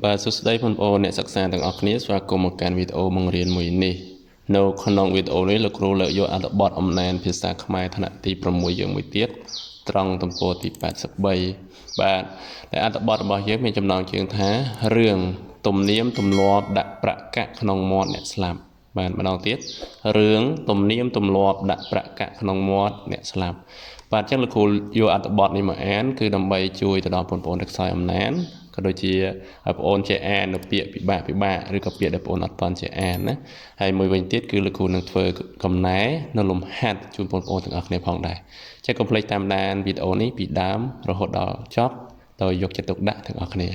បាទសួស្តីបងប្អូនអ្នកសិក្សាទាំងអស់គ្នាស្វាគមន៍មកកាន់វីដេអូបង្រៀនមួយនេះនៅក្នុងវីដេអូនេះលោកគ្រូលើកយកអត្ថបទអំណានភាសាខ្មែរថ្នាក់ទី6យើងមួយទៀតត្រង់ទំព័រទី83បាទដែលអត្ថបទរបស់យើងមានចំណងជើងថារឿងទំនៀមទម្លាប់ដាក់ប្រាក់កាក់ក្នុងមាត់អ្នកស្លាប់បាទម្ដងទៀតរឿងទំនៀមទម្លាប់ដាក់ប្រាក់កាក់ក្នុងមាត់អ្នកស្លាប់បាទអញ្ចឹងលោកគ្រូយកអត្ថបទនេះមកអានគឺដើម្បីជួយទៅដល់បងប្អូនដែលខ្សោយអំណានក៏ដូចជាឲ្យបងប្អូនចេះអាននៅពាក្យពិបាកពិបាកឬក៏ពាក្យដែលបងប្អូនអត់ទាន់ចេះអានណាហើយមួយវិញទៀតគឺលោកគ្រូនឹងធ្វើកំណែនៅលំហាត់ជូនបងប្អូនទាំងអស់គ្នាផងដែរចេះកុំភ្លេចតាមដានវីដេអូនេះពីដើមរហូតដល់ចប់ដោយយកចិត្តទុកដាក់ទាំងអស់គ្នា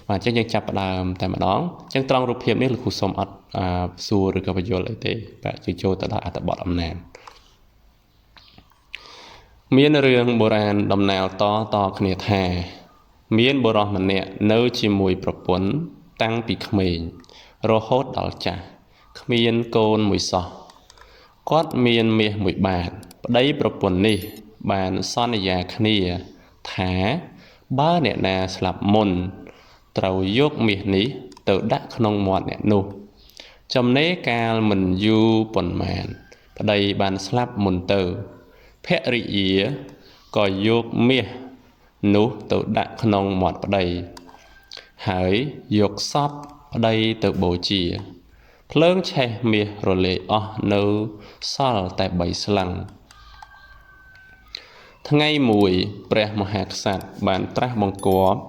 បាទអញ្ចឹងយើងចាប់ផ្ដើមតែម្ដងអញ្ចឹងត្រង់រូបភាពនេះលោកគ្រូសូមអត់សួរឬក៏បញ្យល់អីទេបាទយើងចូលទៅដល់អត្ថបទអំណានមានរឿងបុរាណដំណាលតតគ្នាថា មានបុរសម្នាក់នៅជាមួយប្រពន្ធតាំងពីក្មេងរហូតដល់ចាស់គ្មានកូនមួយសោះគាត់មានមាសមួយបាតប្តីប្រពន្ធនេះបានសន្យាគ្នាថាបើអ្នកណាស្លាប់មុនត្រូវយកមាសនេះទៅដាក់ក្នុងមាត់អ្នកនោះចំណេរកាលមិនយូរប៉ុន្មានប្តីបានស្លាប់មុនទៅភរិយាក៏យកមាសនោះទៅដាក់ក្នុងមាត់ប្តីហើយយកសពប្តីទៅបូជាភ្លើងឆេះមាសរលាយអស់នៅសល់តែ3ស្លឹងថ្ងៃមួយព្រះមហាក្សត្របានត្រាស់បង្គាប់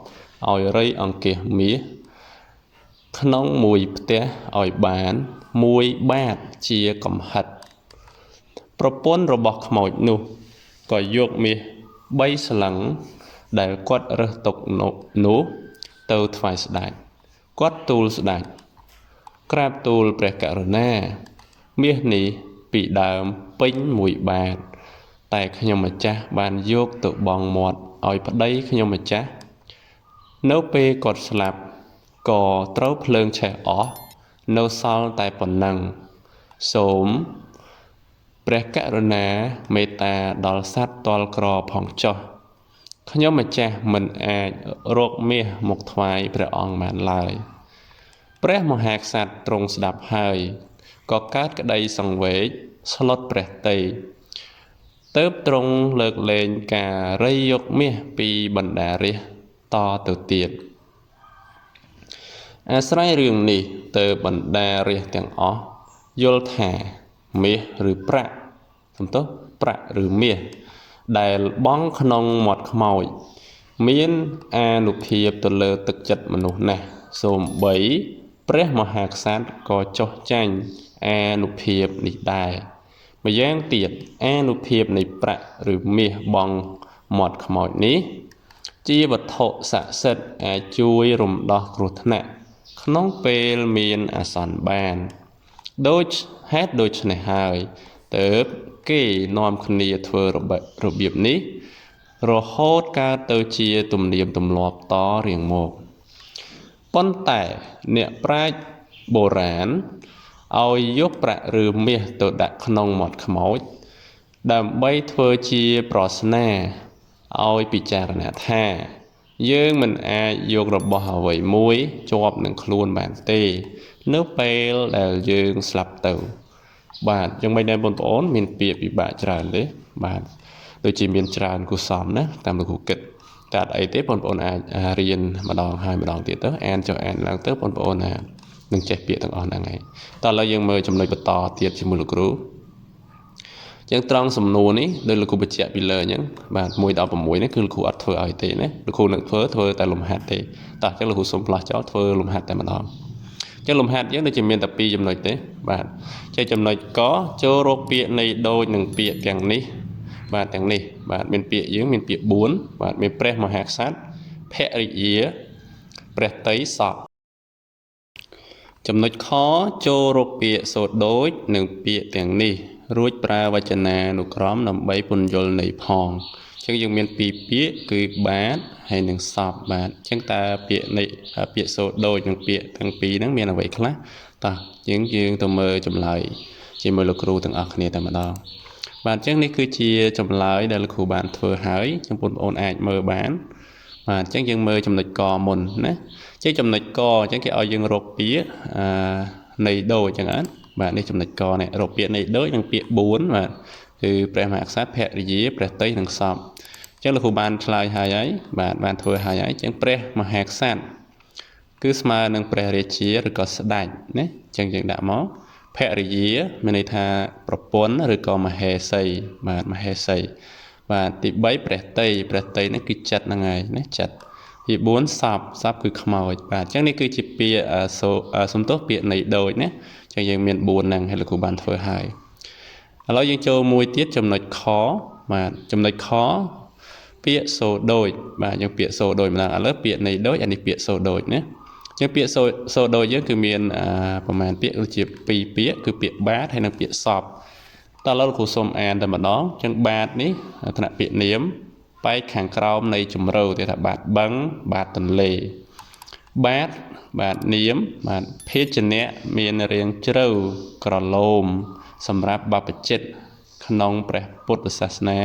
ឲ្យរៃអង្គាសមាសក្នុងមួយផ្ទះឲ្យបានមួយបាតជាកំហិតប្រពន្ធរបស់ខ្មោចនោះក៏យកមាស3ស្លឹងដែលគាត់រើសទុកនោះទៅថ្វាយស្ដេចគាត់ទូលស្ដេចក្រាបទូលព្រះករុណាមាសនេះពីដើមពេញមួយបាតតែខ្ញុំម្ចាស់បានយកទៅបង់មាត់ឲ្យប្តីខ្ញុំម្ចាស់នៅពេលគាត់ស្លាប់ក៏ត្រូវភ្លើងឆេះអស់នៅសល់តែប៉ុណ្ណឹងសូមព្រះករុណាមេត្តាដល់សត្វទ័លក្រផងចុះខ្ញុំម្ចាស់មិនអាចរកមាសមកថ្វាយព្រះអង្គបានឡើយព្រះមហាក្សត្រទ្រង់ស្ដាប់ហើយក៏កើតក្តីសង្វេគស្លុតព្រះទ័យទើបទ្រង់លើកលែងការរៃយកមាសពីបណ្ដារាស្ត្រតទៅទៀតអាស្រ័យរឿងនេះទៅបណ្ដារាស្ត្រទាំងអស់យល់ថាមាសឬប្រាក់សំទោសប្រាក់ឬមាសដែលបង់ក្នុងមាត់ខ្មោចមានអានុភាពទៅលើទឹកចិត្តមនុស្សណាស់សូម្បីព្រះមហាក្សត្រក៏ចុះចាញ់អានុភាពនេះដែរម្យ៉ាងទៀតអានុភាពនៃប្រាក់ឬមាសបង់មាត់ខ្មោចនេះជាវត្ថុស័ក្តិសិទ្ធិអាចជួយរំដោះគ្រោះថ្នាក់ក្នុងពេលមានអាសន្នបានដូចហេតុដូច្នេះហើយទើបគេនាំគ្នាធ្វើរបៀបនេះរហូតកើតទៅជាទំនៀមទម្លាប់តរៀងមកប៉ុន្តែអ្នកប្រាជ្ញបុរាណឲ្យយកប្រាក់ឬមាសទៅដាក់ក្នុងមាត់ខ្មោចដើម្បីធ្វើជាប្រស្នាឲ្យពិចារណាថាយើងមិនអាចយករបស់អ្វីមួយជាប់នឹងខ្លួនបានទេនៅពេលដែលយើងស្លាប់ទៅបាទយ៉ាងម៉េចដែរបងប្អូនមានពាក្យពិបាកច្រើនទេបាទដូចជាមានច្រើនគួរសមណាតាមលោកគ្រូគិតតែអត់អីទេបងប្អូនអាចរៀនម្ដងហើយម្ដងទៀតទៅអានចុះអានឡើងទៅបងប្អូនណានឹងចេះពាក្យទាំងអស់ហ្នឹងហើយតោះឥឡូវយើងមើលចំណុចបន្តទៀតជាមួយលោកគ្រូចឹងត្រង់សំណួរនេះដោយលោកគ្រូបញ្ជាក់ពីលើអញ្ចឹងបាទ1ដល់6នេះគឺលោកគ្រូអត់ធ្វើឲ្យទេណាលោកគ្រូនឹងធ្វើតែលំហាត់ទេតោះអញ្ចឹងលោកគ្រូសូមផ្លាស់ចោលធ្វើលំហាត់តែម្ដងចឹងលំហាត់យើងដូចជាមានតែ2ចំណុចទេបាទចេះចំណុចកចូលរកពាក្យនៃដូចនឹងពាក្យទាំងនេះបាទទាំងនេះបាទមានពាក្យយើងមានពាក្យ4បាទមានព្រះមហាក្សត្រភរិយាព្រះតីសពចំណុចខចូលរកពាក្យសូត្រដូចនឹងពាក្យទាំងនេះរួចប្រើវចនានុក្រមដើម្បីពន្យល់ន័យផងអញ្ចឹងយើងមានពីរពាក្យគឺបាទហើយនិងសពបាទអញ្ចឹងតើពាក្យនៃពាក្យសូត្រដូចនឹងពាក្យទាំងពីរហ្នឹងមានអ្វីខ្លះតោះយើងទៅមើលចម្លើយជាមួយលោកគ្រូទាំងអស់គ្នាតែម្ដងបាទអញ្ចឹងនេះគឺជាចម្លើយដែលលោកគ្រូបានធ្វើហើយចំពោះបងប្អូនអាចមើលបានបាទអញ្ចឹងយើងមើលចំណុចកមុនណា ជាចំណុចកអញ្ចឹងគេឲ្យយើងរកពាក្យអឺនៃដូចអញ្ចឹងណាបាទនេះចំណុចកនេះរកពាក្យនៃដូចនិងពាក្យ4បាទគឺព្រះមហាក្សត្រភរិយាព្រះតីនិងសពអញ្ចឹងលោកគ្រូបានឆ្លើយហើយហើយបាទបានធ្វើហើយហើយអញ្ចឹងព្រះមហាក្សត្រគឺស្មើនឹងព្រះរាជាឬក៏ស្ដេចណាអញ្ចឹងយើងដាក់មកភរិយាមានន័យថាប្រពន្ធឬក៏មហេសីបាទមហេសីបាទទី3ព្រះតីព្រះតីនេះគឺចិត្តហ្នឹងហើយណាចិត្តទី4សពសពគឺខ្មោចបាទអញ្ចឹងនេះគឺជាពាក្យសំទោសពាក្យនៃដូចណាអញ្ចឹងយើងមាន4ហ្នឹងហើយលោកគ្រូបានធ្វើហើយឥឡូវយើងចូលមួយទៀតចំណុចខបាទចំណុចខពាក្យសូដូចបាទយើងពាក្យសូដូចម្ដងឥឡូវពាក្យនៃដូចអានេះពាក្យសូដូចណាចឹងពាក្យសូដូចយើងគឺមានប្រហែលពាក្យគឺជា2ពាក្យគឺពាក្យបាតហើយនិងពាក្យសពតើឥឡូវលោកគ្រូសូមអានតែម្ដងចឹងបាតនេះថ្នាក់ពាក្យនាមបែកខាងក្រោមនៃជំរៅគេថាបាតបឹងបាតទន្លេបាតបាទនាមបាទភេជ្ជៈមានរាងជ្រៅក្រឡូមសម្រាប់បព្វជិតក្នុងព្រះពុទ្ធសាសនា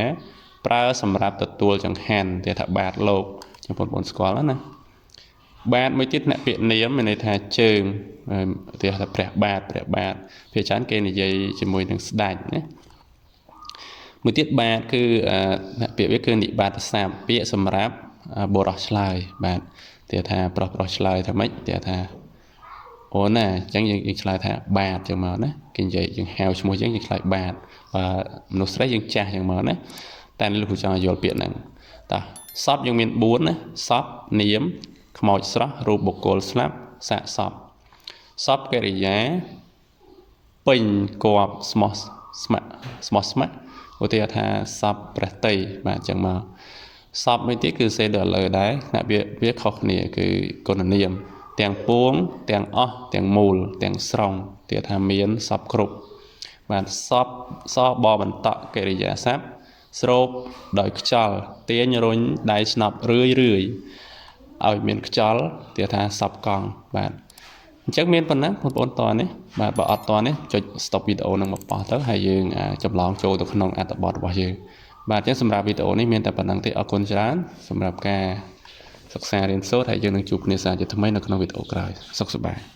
ប្រើសម្រាប់ទទួលចង្ហាន់គេថាបាតលោកចឹងបងប្អូនស្គាល់ណាបាទមួយទៀតអ្នកពាក្យនាមមានន័យថាជើងឧទាហរណ៍ថាព្រះបាទព្រះបាទភាគច្រើនគេនិយាយជាមួយនឹងស្ដេចណាមួយទៀតបាទគឺអ្នកពាក្យវាគឺនិបាតស័ព្ទពាក្យសម្រាប់បុរសឆ្លើយបាទគេថាប្រុសប្រុសឆ្លើយថាម៉េចគេថាអូនណាអញ្ចឹងយើងឆ្លើយថាបាទអញ្ចឹងមកណាគេនិយាយយើងហៅឈ្មោះយើងយើងឆ្លើយបាទបើមនុស្សស្រីយើងចាស់អញ្ចឹងមកណាតែលោកគ្រូចង់ឲ្យយល់ពាក្យហ្នឹងតោះសពយើងមាន4ណាសពនាមខ្មោចស្រស់រូបបុគ្គលស្លាប់សាកសពសពកិរិយាពេញគប់ស្មោះស្ម័គ្រស្មោះស្ម័គ្រឧទាហរណ៍ថាសពព្រះតីបាទអញ្ចឹងមកសពមួយទៀតគឺសេដល់លើដែរថ្នាក់វាខុសគ្នាគឺគុណនាមទាំងពួងទាំងអស់ទាំងមូលទាំងស្រុងទៀតថាមានសពគ្រប់បាទសពសបបន្តកិរិយាសព្ទស្រូបដោយខ្យល់ទាញរុញដៃស្នប់រឿយរឿយឲ្យមានខ្យល់ទៀតថាសពកង់បាទអញ្ចឹងមានប៉ុណ្ណឹងបងប្អូនតនេះបាទបើអត់តនេះចុច stop វីដេអូនឹងមកប៉ោះទៅហើយយើងចម្លងចូលទៅក្នុងអត្ថបទរបស់យើងបាទអញ្ចឹងសម្រាប់វីដេអូនេះមានតែប៉ុណ្្នឹងទេអរគុណច្រើនសម្រាប់ការសិក្សារៀនសូត្រហើយយើងនឹងជួបគ្នាសាជាថ្មីនៅក្នុងវីដេអូក្រោយសុខសប្បាយ។